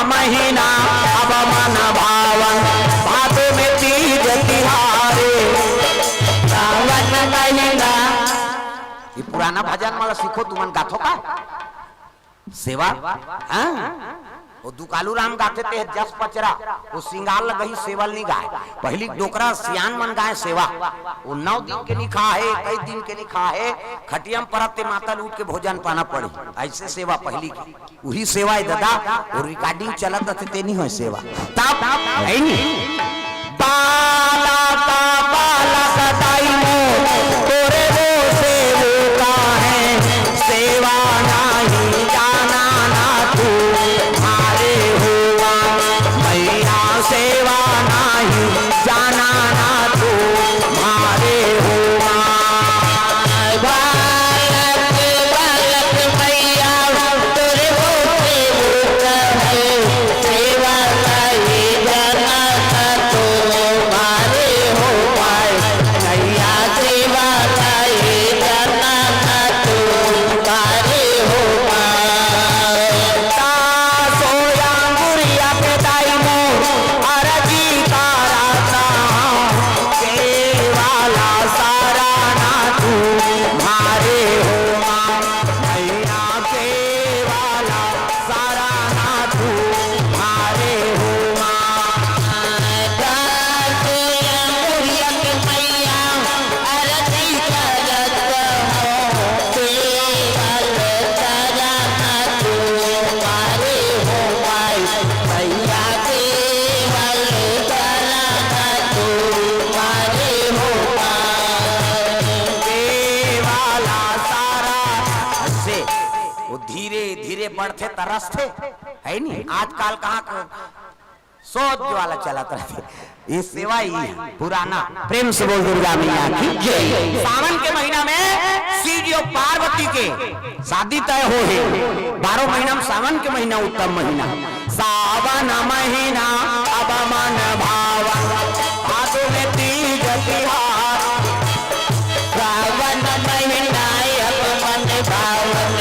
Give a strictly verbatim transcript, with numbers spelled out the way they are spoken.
महीना अब मन भावन, भादो में तीज तिहारे। सावन महीना। ये पुराना भजन मन ला सीखो, तुमन गाथो का? सेवा? हाँ? वो दुकालू राम गाथे ते जस पचरा, वो सिंगार लगही सेवल नहीं गाय। पहली डोकरा सियान मन गाय सेवा। वो नौ दिन के निखा है, कई दिन के निखा है, खटिया में परत ते मातल उठ के भोजन पाना पड़ी। ऐसे सेवा पहली की। उही सेवा है दादा, वो recording चलत रथे ते नहीं होय सेवा। तब है नहीं। बाला का बालक दाई मोर, तोरे वो सेवका है, सेवा नाही जाना ना तू, मारे हुआ मैया सेवा नाही जाना ना तू, मारे हुआ। बालक, बालक मैया, तोरे वो सेवका है, सेवा नाही जाना ना तू, मारे हो माय। मैया सेवा ताई करना ना तू, तारे हो माय। तासो अंगुरिया के दाई मोर, अरजी करता हूँ, सेवा ला सारा ना तू, मारे हो माय। मैया सेवा ला सारा ना तू, मारे हो माय। तासो अंगुरिया के मैया, अरजी करत हूँ, सेवा ला सारा ना तू, मारे हो माय। मैया सेवा ला सारा ना तू, मारे हो माय। सेवा ला सारा से वो धीरे धीरे बढ़थे तरसथे, है नी? आजकल कहाँ को सोच वाला चलत रथे। ये सेवा ही है पुराना। प्रेम से बोल दुर्गा मैया की जय। सावन के महीना में शिव जी और पार्वती के शादी तय हो हे। बारह महीना में सावन के महीना उत्तम महीना। सावन महीना अब मन भावन, भादो में तीज तिहार। सावन महीना अब मन भावन,